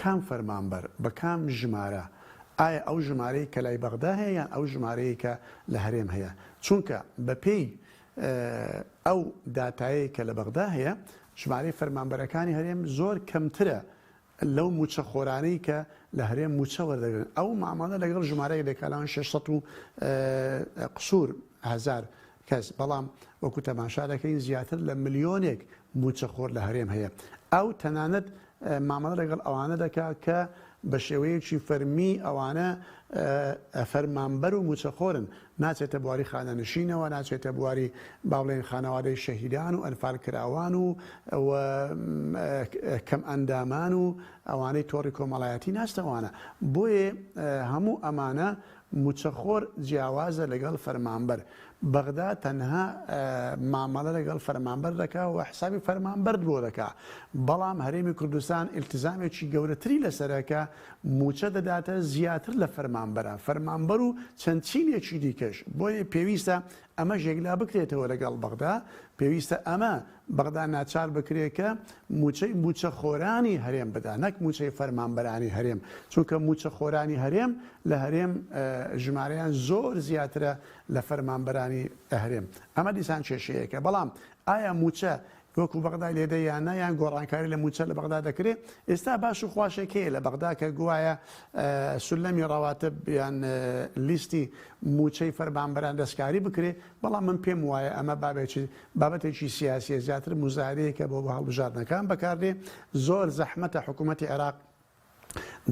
B: کام فەرمانبەر، بە کام ژمارە، ئایا ئەو ژمارەی کە لای بەغدا هەیە یان ئەو ژمارەیەی کە لە هەرێم هەیە؟ چونکە بەپێی ئەو داتایەی کە لە بەغدا هەیە، ژمارەی فەرمانبەرەکانی هەرێم زۆر کەمترە لەو مووچەخۆرانەی کە لە هەرێم مووچە وەردەگرن، ئەو مامەڵە لەگەڵ ژمارەیەک دەکات لەوان 600 و قسوور هەزار کەس، بەڵام وەکو تەماشا دەکەین زیاتر لە ملیۆنێک مووچەخۆر لە هەرێم هەیە. ئەو تەنانەت مامەڵە لەگەڵ ئەوانە دەکات کە بە شێوەیەکی فەرمی ئەوانە فەرمانبەر و مووچەخۆرن، ناچێتە بواری خانەنشینەوە، ناچێتە بواری با بڵێین خانەوادەی شەهیدان و ئەنفالکراوان و و کەمئەندامان و ئەوانەی تۆڕی کۆمەڵایەتی ناچتە ئەوانە. بۆیە هەموو ئەمانە مووچەخۆر جیاوازە لەگەڵ فەرمانبەر. بەغدا تەنها مامەڵە لەگەڵ فەرمانبەر دەکا و حسابی فەرمانبەرت بۆ دەکا، بەڵام هەرێمی کوردستان ئیلتزامێکی گەورەتری لەسەرە کە مووچە دەداتە زیاتر لە فەرمانبەران، فەرمانبەر و چەند چینێکی دیکەش، بۆیە پێویستە ئەمەش یەکلا بکرێتەوە لەگەڵ بەغدا، پێویستە ئەمە بەغدا ناچار بکرێ کە مووچەی مووچەخۆرانی هەرێم بدا نەک مووچەی فەرمانبەرانی هەرێم، چونکە مووچەخۆرانی هەرێم لە هەرێم ژمارەیان زۆر زیاترە لە فەرمانبەرانی هەرێم، ئەمە دیسان کێشەیەکە، بەڵام ئایا مووچە وەکو بەغدای لێدە یان نا، یان گۆڕانکاری لە مووچە لە بەغدا دەکرێ؟ ئێستا باس و خواسێک هەیە لە بەغدا کە گوایە سولەمی ڕەواتب یان لیستی مووچەی فەرمانبەران دەستکاری بکرێ، بەڵام من پێم وایە ئەمە بابێکی بابەتێکی سیاسیە زیاتر موزایەدەیەکە بۆ هەڵبژاردنەکان بەکاردێ، زۆر زەحمەتە حکوومەتی عێراق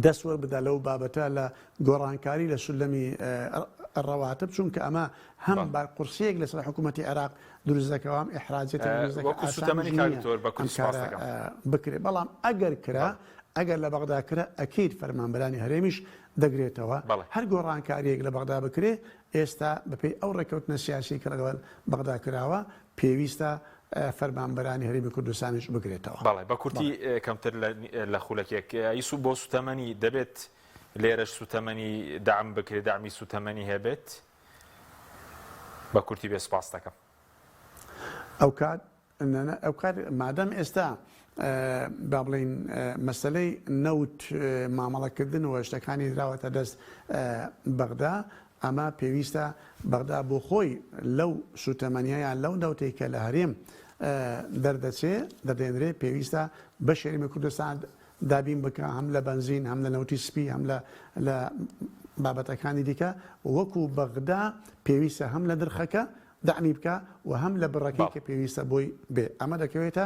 B: دەست وەربدا لەو بابەتە لە گۆڕانکاری لە سولەمی ڕەواتب چونکە ئەمە هەم بارقورسیەک لەسەر حکوومەتی عێراق دروست دەکەوە هەم ئیحراجێتێک دروست دەکات
A: وەکو سوتەمەنی کاک دکتۆر بە کورتی سوپاس دەکەم
B: بکرێ بەڵام ئەگەر کرا ئەگەر لە بەغدا کرا ئەکید فەرمانبەرانی هەرێمیش دەگرێتەوە هەر گۆڕانکاریەک لە بەغدا بکرێ ئێستا بەپێی ئەو ڕێککەوتنە سیاسی کە لەگەڵ بەغدا کراوە پێویستە فەرمانبەرانی هەرێمی کوردستانیش بگرێتەوە.
A: بەڵێ بە کورتی کەمتر لە خولەکێک ئیسو بۆ سوتەمەنی دەبێت لێرەش سوتەمەنی دەعم بکرێت دەعمی سوتەمەنی هەبێت بە کورتی بێ سوپاس دەکەم.
B: ئەوکات ئەوکات مادەم ئێستا با بڵێین مەسەلەی نەوت مامەڵەکردن و شتەکانی دراوەتە دەست بەغدا ئەمە پێویستە بەغدا بۆ خۆی لەو سوتەمەنیە یان لەو نەوتەی کە لە هەرێم دەردەچێ دەردێنرێ پێویستە بەشی هەرێمی کوردستان دابین بکا هەم لە بەنزین هەم لە نەوتی سپی هەم لە لە بابەتەکانی دیکە وەکو بەغدا پێویستە هەم لە نرخەکە دەعمی بکا و هەم لە بڕەکەی کە پێویستە بۆی بێ ئەمە دەکەوێتە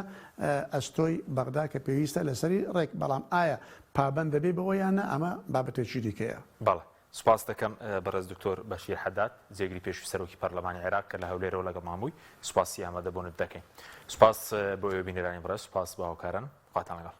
B: ئەستۆی بەغدا کە پێویستە لەسەری ڕێک بەڵام ئایا پابەند دەبێ بەوە یان نا ئەمە بابەتێکی دیکەیە.
A: بەڵێ سوپاست دەکەم بەڕێز دکتۆر بەشیر حەداد جێگری پێشووی سەرۆکی پەرلەمانی عێراق کە لە هەولێرەوە لەگەڵمان بووی سوپاسی ئامادەبوونت دەکەین سوپاس بۆ ئێوە بینەرانی بەڕێز سوپاس بۆ هاوکاران خواتان لەگەڵ.